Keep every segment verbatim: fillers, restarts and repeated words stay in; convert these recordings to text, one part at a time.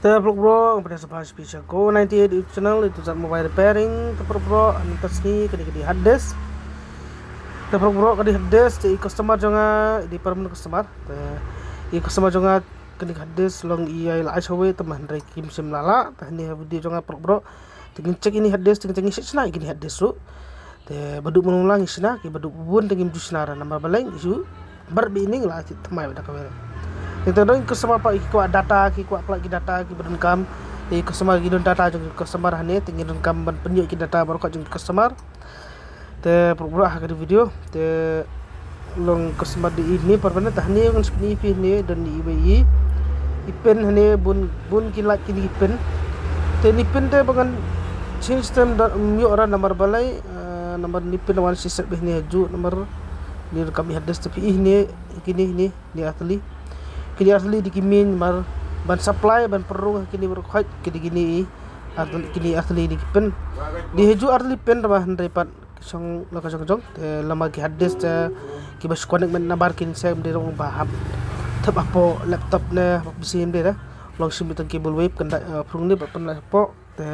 Te paralok bro, ngam pat sngewbha sha phi sha Go ninety-eight YouTube channel, ito zat mobile repairing. Te paralok bro, mynta sngi kane ka dei hard disk. Te paralok bro, ka dei hard disk, te i customer jong nga, i dei permanent customer. Te i customer jong nga, kane ka hard disk long i ai la ai shawei, te ma hynrei kim shym la lah. Te hangne ha video jong nga paralok bro, te ngin check ïa kine hard disk, te ngin check, ngin shna ïa kine hard disk ruh. Te ba duk mynno la ngi shna, ki ba duk bun te ngim ju shna ra namar balei ngi ju bar beit ning la, ki thymmai bad da ka wer. Te tang don ki customer pat ki kwah data, ki kwah pynlait ki data, ki ba donkam. Te customer ki don data jong ki customer hangne, te ngi donkam ban pynïoh ki data baroh jong ki customer. Te paralok bro, ha kane ka video te long customer dei i hangne, paralok bro, te hangne ngan sa pyni ïa phi hangne, don iwei i, i pin hangne, bun, bun ki lait kine ki pin. Te ine i pin te ba ngan change te ym ïoh ra namar balei, eh, namar ine i pin wan shi set beit hangne ha juh namar ine i donkam i hard disk, te phi i hangne, kine hangne, ine artylli. Kine artylli dei ki main namar ban supply, ban pynrung ha kine baroh khoit, kine, kine i artylli, kine artylli dei ki pin. Dei ha juh artylli pin, namar hynrei pat ki shong la ka jong jong, te lada ki hard disk te ki ba shu connect mynta namar kin shem, dei ruh ba hap thep hapoh laptop ne hapoh P C, ym dei re. Long shim tang cable wave, kan da, eh, pynrung ne ba pynlait hapoh. Te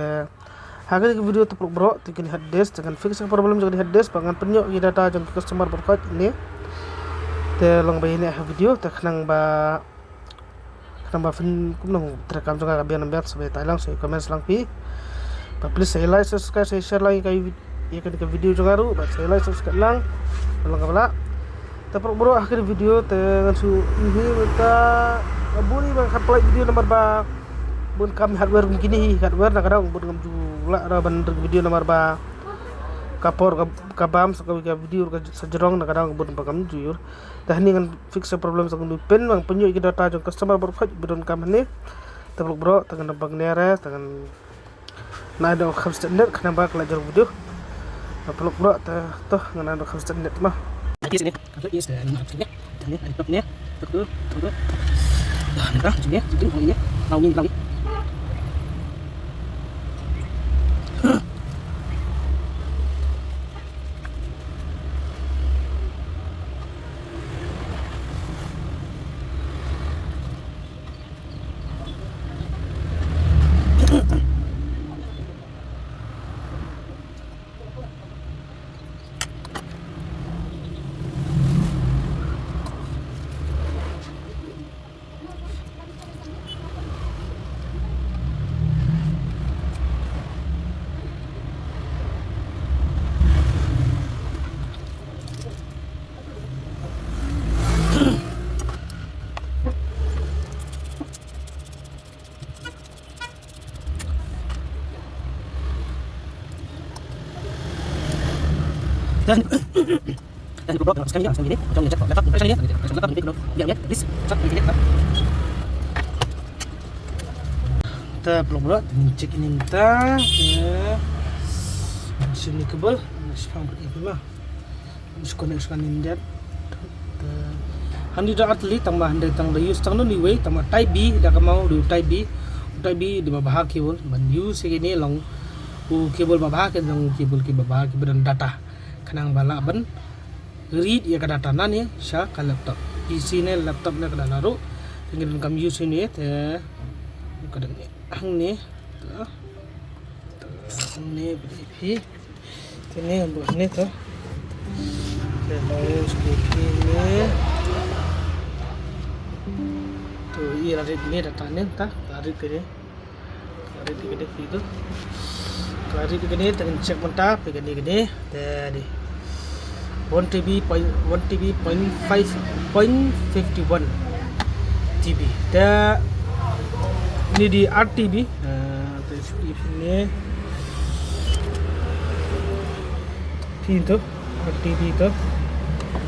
ha kane ka video te paralok bro, te kine hard disk, te ngan fix ka problem jong kine hard disk, ba ngan pynïoh ki data jong ki customer baroh khoit ne. Te long ba ïa kane ka video, te khnang ba Khnang ba phin, kumno, treikam jong nga ka biang nang biang, sa ba ai lang, sa comment lang phi. Ba please sa like, subscribe, sa share lang ïa ka vid-, ïa kane ka video jong nga ruh, ba sa like, subscribe lang. Ba long kaba lah. Te paralok bro, ha kane ka video te ngan shu ïa hi mynta, ba bun hi ba ngan pynlait video namar ba bun kam hardware kum kine hi, hardware na ka daw bun ngam ju lah ra ban ring video namar ba ka por ka, ka bam sa ka, ka video ka sa jrong, na ka daw bun ba kam ju ïoh. Te hangne ngan fix ka problem jong ine i pin, ba ngan pynïoh ïa ki data jong customer baroh khoit ba donkam hangne. Te paralok bro, te ngan nang bang ne re, te ngan nang ai da kham step net, khnang ba ka la jrong video. Te paralok bro, te to ngan nang ai da kham step net ma. Dan, dan bro, sekarang ni, sekarang ni, macam ni, cakap, cakap, sekarang ni, cakap, cakap, ni, please, cakap, ni, cakap. Te paralok bro, check ine mynta. Te sini kabel, sini kabel. Disconnect shuwa ine mynta. Te hangne da artylli, tang ba hynrei tang da use tang da ine iwei, tang ba type B, da ka maw da type B. Type B dei ba bha cable ban use ïa kine, long u cable ba bha, ki long cable ki ba bha, ki ba don data. Khnang ba lah ban read ïa ka data na ne sha ka laptop. P C ne laptop ne ka data ruh. Te ngi donkam use ïa ne, te ka dang ne hangne. Te hangne ba dei phi. Te ne, buh ne to. Te, to, i la read ne data ne, ta, la read ne. La read ne phi to. La read ne, te ngan check mynta, phi kane kane. Te ne. One T B point, one T B point five, point fifty one T B. Te ne dei R T B. Ah, te ne. Phi to, R T B to.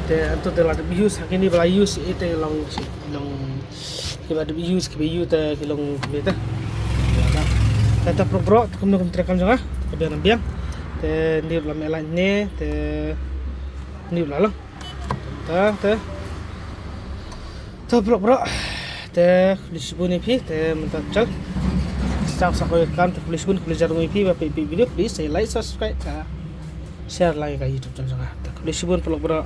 Te hangto te la dep use, ha kine ba la use, ite long, long, ki ba dep use, ki ba use te ki long, ki te. Te, te paralok bro, te kumno kum treikam jong nga, ka biang nang biang. Te ne la me la ne, te ne la long. Te, te. Te paralok bro. Te khublei shibun ïa phi, te mynta chal. Sa sa ko kam, te khublei shibun, khublei jarong ïa phi ba phi phi video, please sa like, subscribe, sa share lang ïa ka YouTube channel jong nga. Te khublei shibun paralok bro.